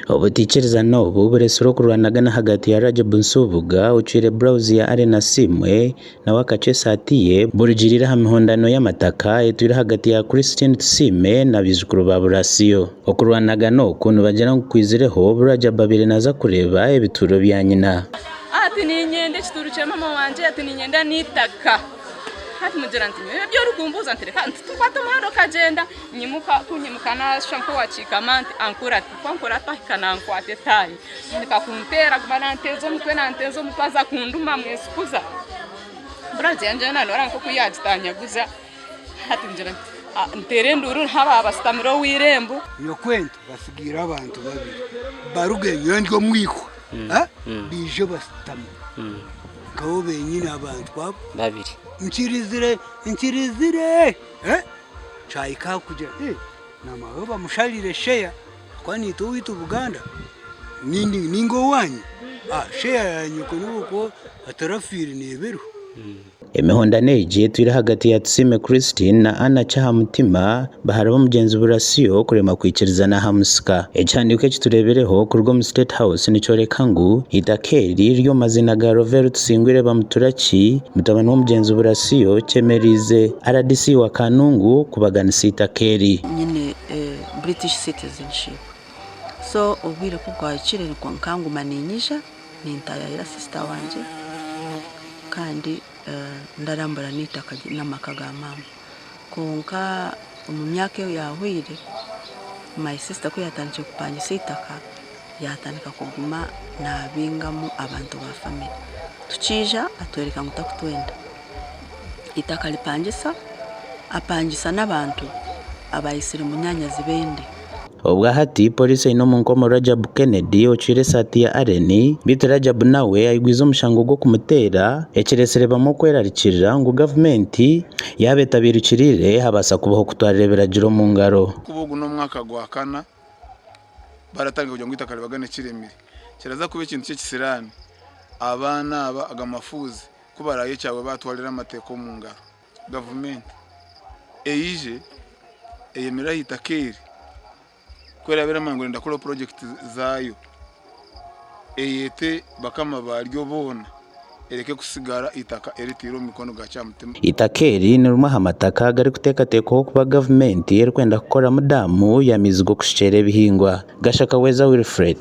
Obutaikirizana obu buretsire okurwanagana ahagati ya Rajab Nsubuga ocwire burawuzi ya Allen Asiimwe nawe akacwa esaati ye burugiriire aha mihondano y'amataka etwire ahagati ya Christine Tusiime na baijukuru ba Burasiyo. Okurwanagana oku nibagira ngu kwizireho obu Rajab abaire naaza kureeba ebituuro bya nyina. Ati niinyenda ekituuru kya maama wangye, ati niinyenda n'eitaka. Hati mugira nti nyowe ebi orikumbuuza nti reka nti tukwate omuhanda okagyenda. Nyimuka ku nyimuka naashusha nk'owakiikama nti ankurate. Ku ankurata ahika nankwata etaayi. Atandika kunteera aguma nanteeza omutwe nanteeza omutwe aza kunduma mwesikuza. Burawuzi yangye yoona noreeba nk'oku yagitanyaguza. Hati ngira nti nteera enduuru haba basitamire ow'eirembo. Nyokwento basigaire abantu babiri baruge nyowe ndi omwihwa baije basitame nkabo benyini abantu abo Babiri. Nkirizire nkirizire kyahika aha kugira namawe bamusharire sheya ahakuba naitwe owaitu Buganda ninga owanyu sheya ya nyoko nobu okuba atarafiire neeba eriho. Emihondano egi etwire ahagati ya Tusiime Christine na Anna Kyahamutima bahara b'omugyenzi Burasio kuremwa kwikirizana aha musika. Ekihandiiko eki tureebireho kuruga omu State House nikyoreka ngu eitaka eri riri omu maziina ga Rovero Tusingwire Bamuturaki, mutabani w'omugyenzi Burasio kyemereize rdc wa Kanungu kubaganisa eitaka eri. Nyine British citizenship so obwire ku bwahikire nkanguma niinyija. Nintayayira sisita wangye kandi ndarambura n'eitaka n'amaka ga maama. Kwonka omu myaka eyahweire, my sister ku yaatandikire kupangisa eitaka, yaatandika kuguma naabingamu abantu ba famire. Tukiija atworeka ngu takutwenda. Eitaka aripangisa, apangisa n'abantu abaayetsire munyaanyazi bende. Obwa hati Pooriisi eine omu nkomo Rajab Kennedy ocwire esaati ya Allen beitu Rajab nawe ayigwize omushango gw'okumuteera ekiretsire bamwe okwerarikirira ngu gavumenti yaaba etabairukiriire habaasa kubaho okutwarira ebiragiro omu ngaro. Kuba ogu n'omwaka gwa kana baratandika kugira ngu eitaka ribagane kiremire. Kiraza kuba ekintu ky'ekisiraani abaana aba aga mafuuzi ku baraayekyabwe baatwarira amateeka omu ngaro. Gavumenti eije eyemerere aha itaka eri ku eraabe eramanya ngu erenda kukoraho purojekiti zaayo, eyete bakama baaryo boona ereke kusigara eitaka eritaire omu mikono ga kyamutima. Eitaka eri ni rimwe aha mataka agarikuteekateekwaho kuba gavumenti erikwenda kukoramu daamu y'amaizi g'okushukyera ebihingwa. Gashaka Weza Wilfred.